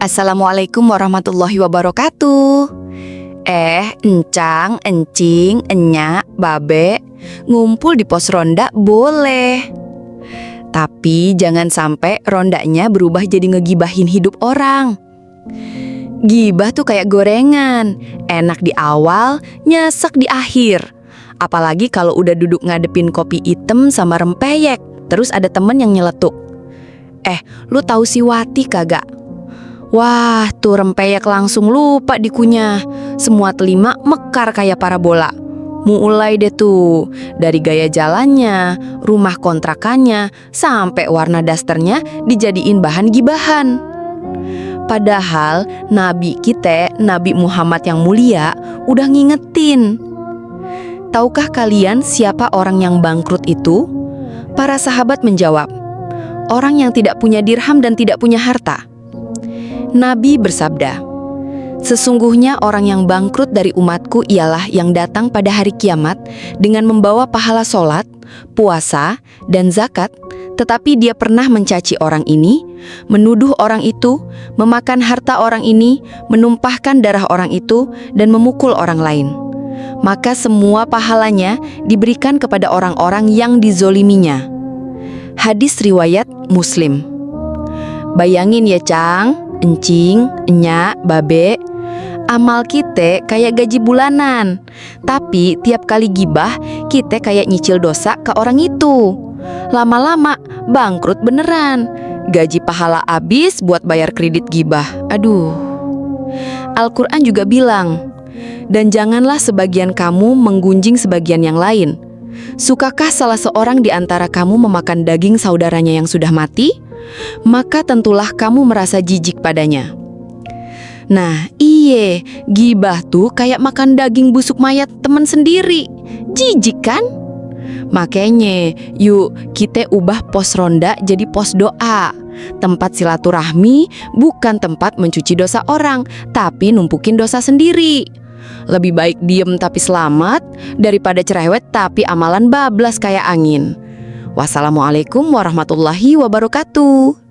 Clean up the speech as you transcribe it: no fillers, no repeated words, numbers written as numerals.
Assalamualaikum warahmatullahi wabarakatuh. Encang, encing, enyak, babe, ngumpul di pos ronda boleh. Tapi jangan sampai rondanya berubah jadi ngegibahin hidup orang. Gibah tuh kayak gorengan, enak di awal, nyesek di akhir. Apalagi kalau udah duduk ngadepin kopi hitam sama rempeyek, terus ada temen yang nyeletuk. Lu tahu si Wati kagak? Wah, tuh rempeyek langsung lupa dikunyah. Semua telima mekar kayak parabola. Mulai deh tuh, dari gaya jalannya, rumah kontrakannya, sampai warna dasternya dijadiin bahan gibahan. Padahal Nabi kita, Nabi Muhammad yang mulia, udah ngingetin. Tahukah kalian siapa orang yang bangkrut itu? Para sahabat menjawab, orang yang tidak punya dirham dan tidak punya harta. Nabi bersabda, sesungguhnya orang yang bangkrut dari umatku ialah yang datang pada hari kiamat dengan membawa pahala sholat, puasa, dan zakat, tetapi dia pernah mencaci orang ini, menuduh orang itu, memakan harta orang ini, menumpahkan darah orang itu, dan memukul orang lain. Maka semua pahalanya diberikan kepada orang-orang yang dizoliminya. Hadis riwayat Muslim. Bayangin ya Cang, encing, enyak, babe, amal kita kayak gaji bulanan. Tapi tiap kali gibah, kita kayak nyicil dosa ke orang itu. Lama-lama bangkrut beneran. Gaji pahala habis buat bayar kredit gibah. Aduh. Al-Quran juga bilang, dan janganlah sebagian kamu menggunjing sebagian yang lain. Sukakah salah seorang di antara kamu memakan daging saudaranya yang sudah mati? Maka tentulah kamu merasa jijik padanya. Nah, gibah tuh kayak makan daging busuk mayat teman sendiri. Jijik kan? Makanya, yuk kita ubah pos ronda jadi pos doa. Tempat silaturahmi bukan tempat mencuci dosa orang, tapi numpukin dosa sendiri. Lebih baik diem tapi selamat daripada cerewet tapi amalan bablas kayak angin. Wassalamualaikum warahmatullahi wabarakatuh.